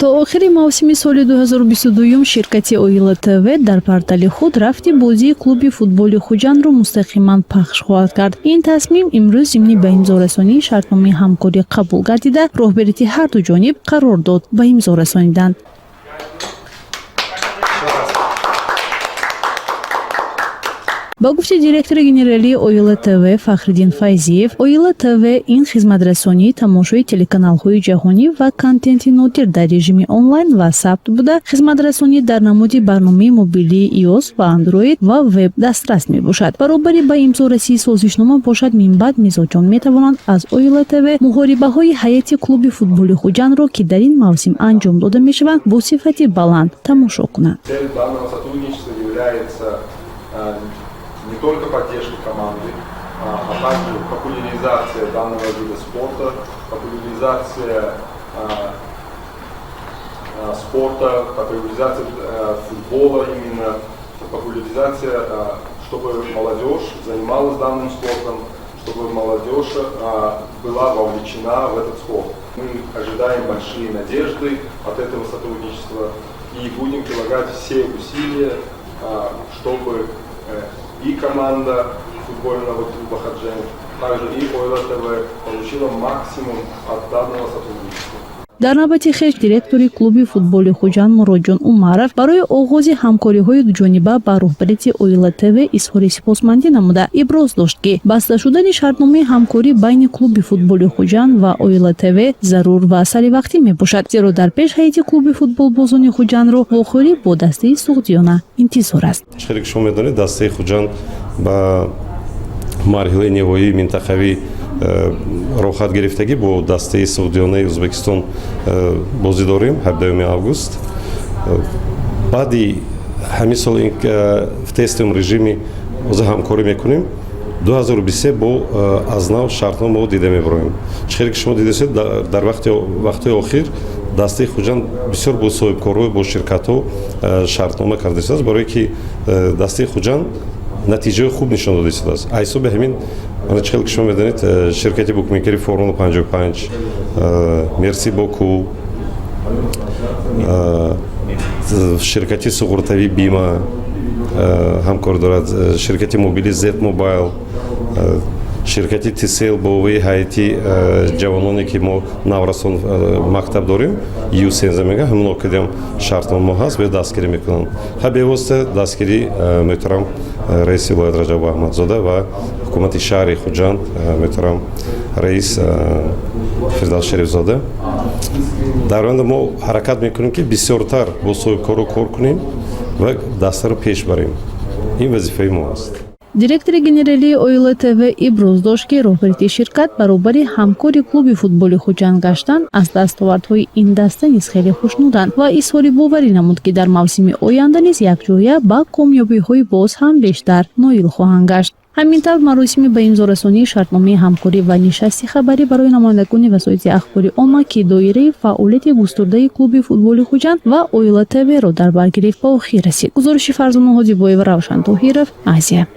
То охири мавсими соли 2022 ширкати Оила ТВ дар портали худ рафти бозии клуби футболи Хуҷандро мустақиман пахш хоҳад кард. Ин тасмим имрӯз зимни ба имзо расонии шартномаи ҳамкорӣ қабул гардида, роҳбарияти ҳарду ҷониб қарор дод ба имзо расониданд. Ба гуфти директори генералии Оила ТВ Фахриддин Файзиев, Оила ТВ ин хизматрасонии тамошои телеканалҳои ҷаҳонӣ ва контенти нодир дар режими онлайн ва сабт буда, хизматрасонӣ дар намуди барномаи мобилии iOS ва Android ва веб дастрас мебошад. Баробари ба имзорасии созишнома бошад, минбаъд мизоҷон метавонанд аз Оила ТВ муҳорибаҳои ҳайати клуби футболи Хуҷандро, ки дар ин мавсим анҷом дода мешаванд, бо сифати баланд тамошо кунанд. Цель данного сотрудничества является не только поддержка команды, а также популяризация данного вида спорта, популяризация спорта, популяризация футбола именно, популяризация, чтобы молодежь занималась данным спортом, чтобы молодежь была вовлечена в этот спорт. Мы ожидаем большие надежды от этого сотрудничества и будем прилагать все усилия, чтобы и команда футбольного клуба «Худжанд», также и Ойла ТВ получила максимум от данного сотрудничества. Дар навбати хеш директори клуби футболи Хуҷанд Муродҷон Умаров барои оғози ҳамкориҳои дуҷониба ба роҳбарияти Оила ТВ изҳори сипосмандӣ намуда, иброз дошт, ки баста шудани шартномаи ҳамкорӣ байни клуби футболи Хуҷанд ва Оила ТВ зарур ва саривақтӣ мебошад, зеро дар пеш ҳайати клуби футболбозони Хуҷандро вохӯрӣ бо дастаи Суғдиёна интизор аст. Хеле ки шумо медонед, дастаи Хуҷанд ба марҳилаи ниҳоии минтақавӣ роҳхат гирифтагӣ, бо дастаи Суғдиёнаи Ӯзбекистон бозӣ дорем 17 август. Баъди ҳамин сол в тестовом режиме ҳозир ҳамкорӣ мекунем. 2023 бо аз нав шартнома мо дида мебароем. Чӣ хеле ки шумо дидасед, дар вақтҳои охир дастаи Хуҷанд бисёр бо соҳибкорҳо, бо ширкатҳо шартнома карда истодааст, барое ки дастаи Хуҷанд натиҷаҳои хуб нишон дода истодааст. Аз ҳисоби ҳамин, мана, чӣ хеле ки шумо медонед, ширкати букмекери Формула 55, Мерси Боку, ширкати суғуртавӣ Бима ҳамкор дорад, ширкати мобили Z Mobile, ширкати Тисел бо ӯи ҳайати ҷавононе, ки мо наврасон мактаб дорем, Ю-сенза мегӯям, ҳамоно кардем, шартнома ҳаст ва дастгирӣ мекунанд. Ха, бевосита дастгирии муҳтарам раиси вилоят Раҷаб Аҳмадзода ва ҳукумати шаҳри Хуҷанд, муҳтарам раис Фирдавс Шарифзода. Дар оянда мо ҳаракат мекунем, ки бисёртар бо соҳибкоро кор кунем ва дастаро пеш барем. Ин вазифаи мо аст. Директори генералии Оила ТВ иброз дошт, ки роҳбарияти ширкат баробари ҳамкори клуби футболи Хуҷанд гаштан аз дастовардҳои ин даста низ хеле хушнуданд ва изҳори боварӣ намуд, ки дар мавсими оянда низ якҷоя ба комёбиҳои боз ҳам бештар ноил хоҳанд гашт. Ҳамин тавр, маросими ба имзорасонии шартномаи ҳамкорӣ ва нишасти хабарӣ барои намояндагони васоити ахбори омма, ки доираи фаъолияти густурдаи клуби футболи Хуҷанд ва Оила ТВро дар бар гирифт, ба охир расид. Гузориши Фарзона Ҳоҷибоева, Равшан Тоҳиров, Азия.